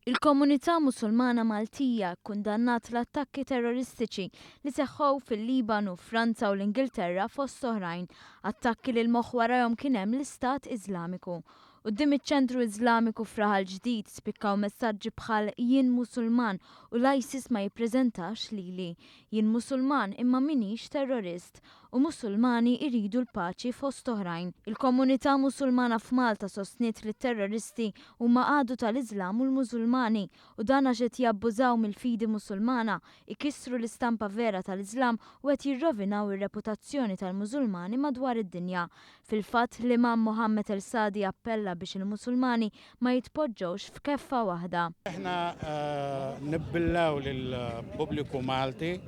Il-komunità Musulmana Maltija kkundannat l-attakki terroristiċi li seħħew fil-Libanu, Franza u l-Ingilterra fost oħrajn, attakki li l-moħħ warajhom kien hemm l-Istat Iżlamiku. Quddiem iċ-Ċentru Iżlamiku f'Raħal Ġdid spikkaw messaġġi bħal Jien Musulman u l-ISIS ma jippreżentax lili, Jien Musulman imma m'iniex terrorist u Musulmani jridu l-paċi fost oħrajn. Il-komunità Musulmana f'Malta sostniet li t-terroristi huma għadu tal-Iżlam u l-Musulmani u dan għax qed jabbużaw mill-fidi Musulmana, ikissru l-istampa vera tal-Iżlam u qed jirrovinaw ir-reputazzjoni tal-Musulmani madwar id-dinja. Fil-fatt, l-Imam Mohammed El Sadi appella biex il-Musulmani ma jitpoġġewx f'keffa waħda. Aħna nabbellaw lill-pubbliku Malti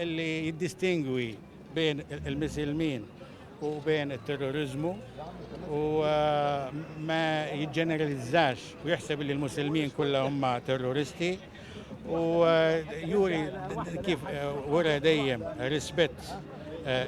illi jiddistingwi bejn il-Misilmin u bejn it-terroriżmu u ma jiġġeneralizzax u jaħseb li l-Musulmin kollha huma terroristi u juri kif wera dejjem rispett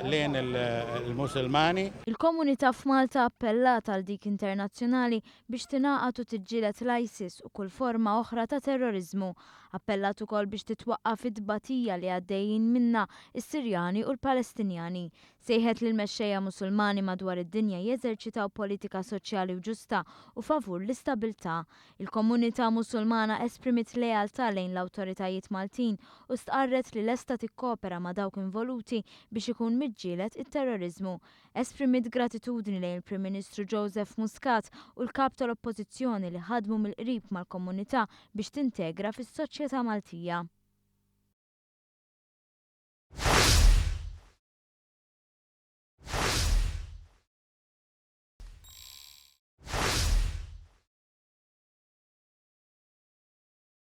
lejn il-Musulmani. Il-komunità f'Malta appellat għal dik internazzjonali biex tingħaqad u tiġġieled l-ISIS u kull forma oħra ta' terroriżmu. Appellat ukoll biex titwaqqaf it-tbatija li għaddejjin minnha s-Sirjani u l-Palestinjani. Sejħet lill-mexxejja Musulmani madwar id-dinja jeżerċitaw politika soċjali u ġusta u favur l-istabilità. Il-komunità Musulmana esprimiet lealtà lejn l-awtoritajiet Maltin u stqarret li lesta tikkopera ma' dawk involuti biex ikun miġġieled it-terroriżmu. Esprimiet gratitudni lejn il-Prim Ministru Joseph Muscat u l-Kap tal-Oppożizzjoni li ħadmu mill-qrib mal-komunità biex tintegra fis-soċjetà Maltija.